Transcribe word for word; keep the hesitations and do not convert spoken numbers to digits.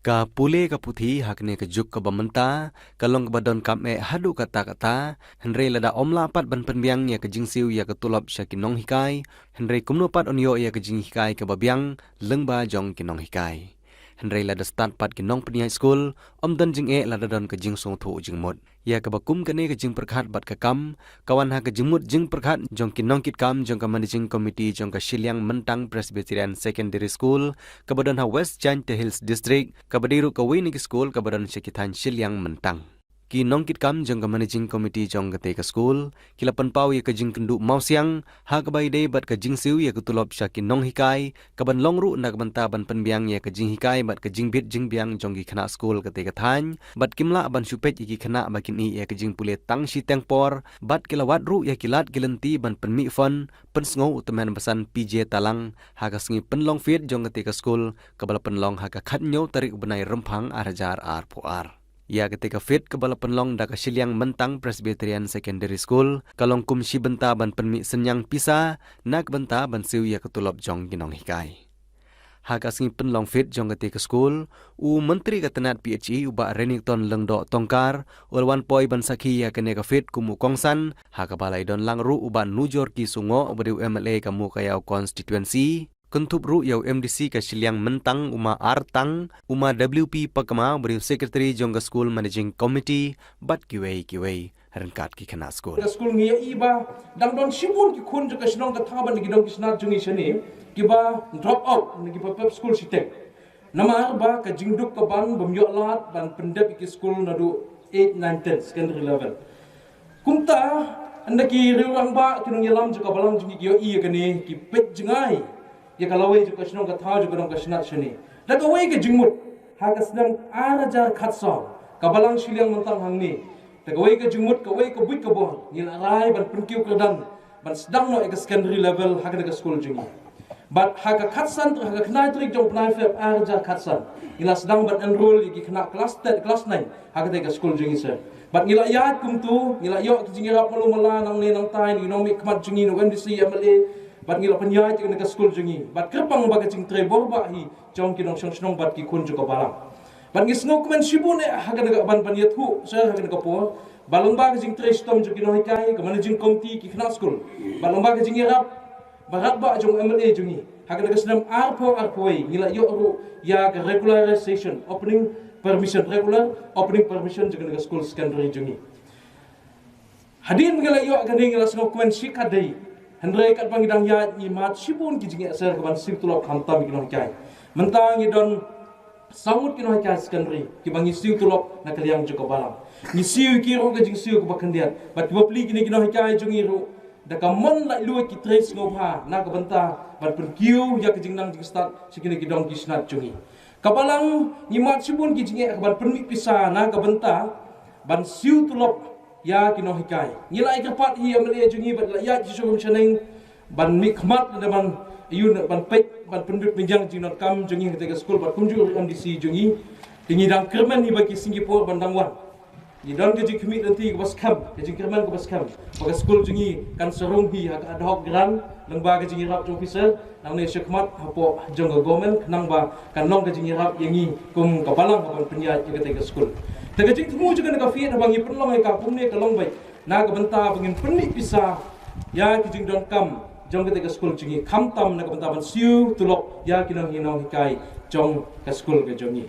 Ka pule ka puthi ha kane ka juk kaba mynta ka long kaba donkam eh haduh katta katta, hynrei lada ym lah pat ban pynbiang ïa ka jingsiew ïa ka tulop sha ki nonghikai, hynrei kumno pat yn ïoh ïa ka jinghikai kaba biang lyngba jong ki nonghikai? Hynrei lada stad pat ki nongpynïaid skul, ym don jingeh lada don ka jingsngewthuh jingmut. Ïa kaba kum kane ka jingpyrkhat bad ka kam ka wan ha ka jingmut jingpyrkhat jong ki nongkitkam jong ka Managing Committee jong ka Shilliang Myntang Presbyterian Secondary School kaba don ha West Jaintia Hills District, kaba dei ruh kawei na ki skul kaba don sha ki thaiñ Shilliang Myntang. Ki nongkitkam jong ka Managing Committee jong kata ka skul ki la pynpaw ïa ka jingkynduh mawsiang ha kaba ïadei bad ka jingsiew ïa ka tulop sha ki nonghikai, kaban long ruh na ka bynta ban pynbiang ïa ka jinghikai bad ka jingbit jingbiang jong ki khynnah skul kata ka thaiñ, bad kim lah ban shu peit ïa ki khynnah ba kin ïeh ïa ka jingpule tang shiteng por, bad ki la wad ruh ïa ki lad ki lynti ban pynmih fund pynsngew u tymmen basan P J Talang ha ka sngi pynlong fied jong kata ka skul kaba la pynlong ha ka khathynñiew tarik u bnai Rymphang ar hajar arphew ar. Ïa kata ka fied kaba la pynlong da ka Shilliang Myntang Presbyterian Secondary School ka long kum shi bynta ban pynmih synñiang pisa na ka bynta ban siew ïa ka tulop jong ki nonghikai. Ha ka sngi pynlong fied jong kata ka skul, u Myntri ka tnat P H E u Bah Renikton Lyngdoh Tongkhar u la wan poi ban sakhi ïa kane ka fied kum u kongsan, ha kaba la ïadon lang ruh u Bah Nujorki Sungoh uba dei u M L A ka Mowkaiaw Constituency, kynthup ruh ïa u M D C ka Shilliang Myntang u Ma Artang, u Ma W P Pakma uba dei u Secretary jong ka School Managing Committee, bad kiwei kiwei ryngkat ki khynnah skul. Ka skul ngi ïohi ba dang don shibun ki khun jong ka shnong ka thaw bad ki dong ki snat jong ngi shane kiba drop out na kiba pep skul shiteng. Namar ba ka jingduk ka ban bym ïoh lad ban pyndep ïa ki skul naduh eight, nine, ten secondary level. Kumta ynda ki riew rangbah ki nongïalam jong ka balang jong ngi ki ïohi ïa kane ki peit jngai ïa ka lawei jong ka shnong ka thaw jong ka dong ka snat shane. Da kawei ka jingmut ha ka snem ar hajar khatsaw ka balang Shilliang Myntang hangne, da kawei ka jingmut kawei ka buit ka bor ngi la rai ban pynkiew kyrdan ban sdang noh ïa ka secondary level ha kane ka skul jong ngi. Bad ha ka khatsan, ha ka khyndai tarik jong u bnai Feb ar hajar khatsan ngi la sdang ban enroll ïa ki khynnah klas ten, klas nine ha kata ka skul jong ngi sir. Bad ngi la ïaid kumto, ngi la ïoh ki jingïarap malu mala nangne nangtai na ki nongmihkhmat jong ngi na u M D C, M L A, bad ngi la pynïaid ïa kane ka skul jong ngi. Bad kyrpang ba ka jingtrei bor bah hi jong ki nongshong shnong bad ki khun jong ka balang. Bad ngi sngewkmen shibun eh ha kane ka ban ban ïathuh sha ha kane ka por ba lyngba ka jingtrei shitom jong ki nonghikai, ka managing committee, ki khynnah skul, ba lyngba ka jingïarap ba radbah jong u M L A jong ngi, ha kane ka snem arphew arphew wei ngi la ïoh ruh ïa ka regularization, opening permission, regular opening permission jong kane ka skul secondary jong ngi. Hadien ba ngi la ïoh kane ngi la sngewkmen shikatdei. Hynrei katba ngi dang ïaid ngi mad shibun ki jingeh ser kaban siew tulop khamtam ïa ki nonghikai. Mynta ngi don saw ngut ki nonghikai secondary kiba ngi siew tulop na ka liang jong ka balang. Ngi siew ïa ki ruh ka jingsiew kaba khyndiat bad kiba plie kine ki nonghikai jong ngi ruh da ka mon laitluid ki trei sngewbha na ka bynta ban pynkiew ïa ka jingnang jingstad sha kine ki dong ki snat jong ngi. Ka balang ngi mad shibun ki jingeh kaban pynmih pisa na ka bynta ban siew tulop ïa ki nonghikai. Ngi la ai kyrpad ïa u M L A jong ngi bad la ïaid shisha kum shaneng ban mihkhmat lane ban ïoh ban peit ban pynbit pynbiang jingdonkam jong ngi ha kata ka skul bad kumjuh ruh M D C jong ngi. Te ngi dang kyrmen hi ba ki sngi ki por ban dang wan ngi don ka jingkhmih lynti kaba skhem, ka jingkyrmen kaba skhem ba ka skul jong ngi kan sa rung hi ha ka ad hoc grant lyngba ka jingïarap jong officer nangne shakhmat hapoh jong ka government khnang ba kan long ka jingïarap ïa ngi kum ka balang kaban pynïaid ïa kata ka skul. Te ka jingthmu jong kane ka fied haba ngi pynlong ïa ka kumne ka long beit na ka bynta ba ngin pynmih pisa ïa ki jingdonkam jong kata ka skul jong ngi khamtam na ka bynta ban siew tulop ïa ki nonghikai jong ka skul ka jong ngi.